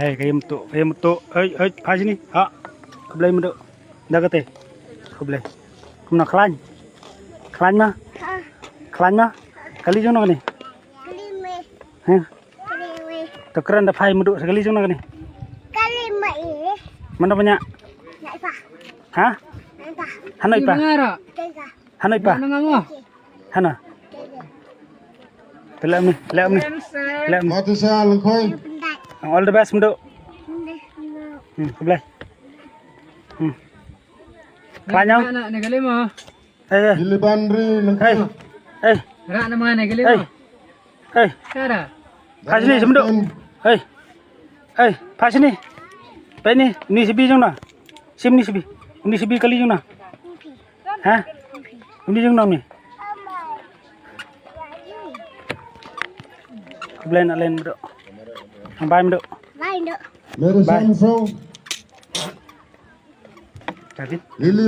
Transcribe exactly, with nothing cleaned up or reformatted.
Hei, ka ïa mynta, ka ïa mynta. Hei, hei, phai shini. Ha. Khublei mynta. Da kata. Khublei. Kumno khlaiñ? Khlaiñ ma? Khlaiñ ma? Kali jong no kane? Heh. To kren da phai mynta, kali jong no kane? Mano banya? Ha? Hanoi pa. Hanoi pa. Hana. Te lem ni, lem ni. Lem. Matu sa lengkhoi. All the best mynta. Hmm, khublei. Hmm. Khlaiñ. Ra na ne kali mo. Eh, eh. Ili bandri lengkhoi. Eh. Eh. Ra na ma ne kali mo. Eh. Kara. Phai shini mynta. Eh. Eh, phai shini. Phai ni, ni sibi jong na. Sim ni sibi. Ni sibi kali jong na. Ha? Uni jong nam ni. Khublei na len mynta. Bye mynta. Bye mynta. Mere Bye. Samsung. David. Lily